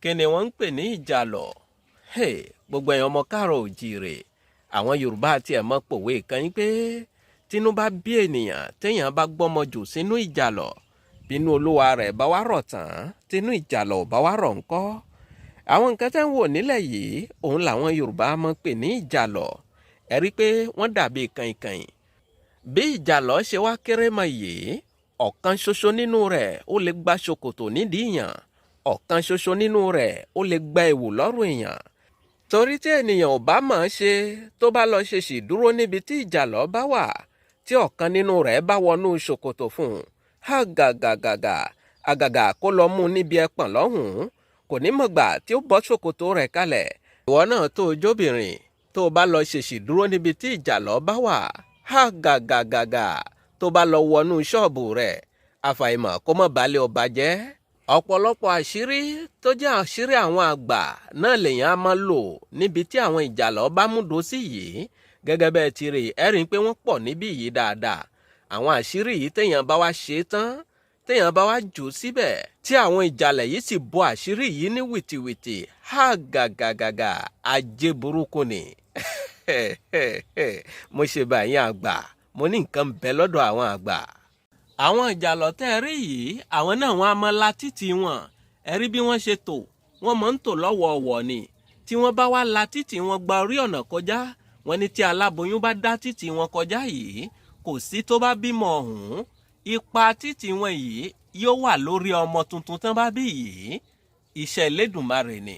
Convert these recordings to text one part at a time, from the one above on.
Kí ni wọ́n ń pè ní ìjàlọ̀? Hey, gbogbo ẹ̀yàn ọmọ káàrọ̀ òjìrè, àwọn Yorùbá àti ẹ̀mọ́ pòwe kan yín pé tínú bá bí ènìyàn téèyàn bá gbọ́mọ jù sínú ìjàlọ̀, bínú olúwa rẹ̀ bá wá rọ̀ tán, tínú ìjàlọ̀ ò bá wá rọ̀ ńkọ́? Àwọn nǹkan tẹ́ ń wò nílẹ̀ yìí, òun làwọn Yorùbá máa ń pè ní ìjàlọ̀. Ẹ rí i pé wọ́n dàbí kàìnkàìn. Bí ìjàlọ̀ ṣe wá kéré mọ yìí, ọ̀kan ṣoṣo nínú rẹ̀ ó lè gba ṣòkòtò nídìí èèyàn, ọ̀kan ṣoṣo nínú rẹ̀ ó lè gba ẹ̀wù lọ́rùn èèyàn. Torí tí ènìyàn ò bá mọ̀ ọ́n ṣe, tó bá lọ ṣe sì dúró níbi tí ìjàlọ̀ bá wà, tí ọ̀kan nínú rẹ̀ bá wọnú ṣòkòtò fún un, ha gàgàgàgà, àgàgà kó lọ mú níbi ẹpọ̀n lọ́hùn-ún, kò ní mọ̀gbà tí ó bọ́ ṣòkòtò rẹ̀ kalẹ̀. Ìwọ náà tó o jóbìnrin, tó o bá lọ ṣèṣì dúró níbi tí ìjàlọ̀ bá wà, ha gàgàgàgà, tó bá lọ wọnú ṣọ́ọ̀bù rẹ̀, àfàìmọ̀ kó má balẹ̀ ọba jẹ́. Ọ̀pọ̀lọpọ̀ àṣírí tó jẹ́ àṣírí àwọn àgbà náà lèèyàn á máa lò níbi tí àwọn ìjàlọ̀ bá múdò sí yìí. Gẹ́gẹ́ bẹ́ẹ̀ ti rí, ẹ rí i pé wọ́n pọ̀ níbí yìí dáadáa. Àwọn àṣírí yìí, téèyàn bá wá ṣe tán, téèyàn bá wá jù síbẹ̀, tí àwọn ìjàlẹ̀ yìí sì bo àṣírí yìí ní wìtìwìtì, ha gàgàgàgà, ajé burúkú ni. Mo ṣe báyìí àgbà, mo ní nǹkan bẹ lọ́dọ̀ àwọn àgbà. Àwọn ìjàlọ̀ tẹ́ ẹ rí yìí, àwọn náà wọ́n á máa la títì wọn. Ẹ rí bí wọ́n ṣe tò, wọ́n máa ń tò lọ́wọ̀ọ̀wọ̀ ni. Tí wọ́n bá wá la títì wọn gba orí ọ̀nà kọjá, wọ́n ní tí aláboyún bá dá títì wọn kọjá yìí, kò sí tó bá bímọ ọ̀hún, ipa títì wọn yìí yóò wà lórí ọmọ tuntun tán bá bí yìí. Iṣẹ́ Elédùmarè ni.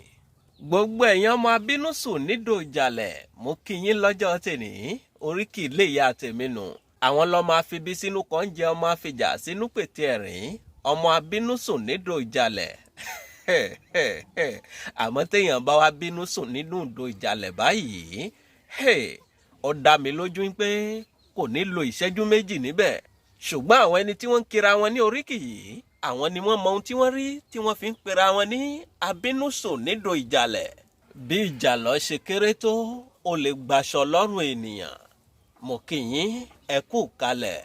Gbogbo ẹ̀yin ọmọ abínúsùn nídò ìjàlẹ̀, mo kí yín lọ́jọ́ tèní. Oríkì ilé ìyá tèmi nù. Àwọn lọ́mọ afibi sínú kan jẹ́ ọmọ afìjà sínú pètè ẹ̀rín, ọmọ abínúsùn nídò ìjàlẹ̀. Àmọ́ téèyàn bá wá bínú sùn nínú ìdò ìjàlẹ̀ báyìí, ó dá mi lójú pé kò ní lo ìṣẹ́jú méjì níbẹ̀. Ṣùgbọ́n àwọn ẹni tí wọ́n ń kira wọn ní oríkì yìí, àwọn ni wọ́n mọ ohun tí wọ́n rí tí wọ́n fi ń pera wọn ní abínúsùn nídò ìjàlẹ̀. Bí ìjàlọ̀ ṣe kéré tó, ó lè gbaṣọ lọ́rùn ènìyàn. Mo kí yín, ẹ kú kalẹ̀.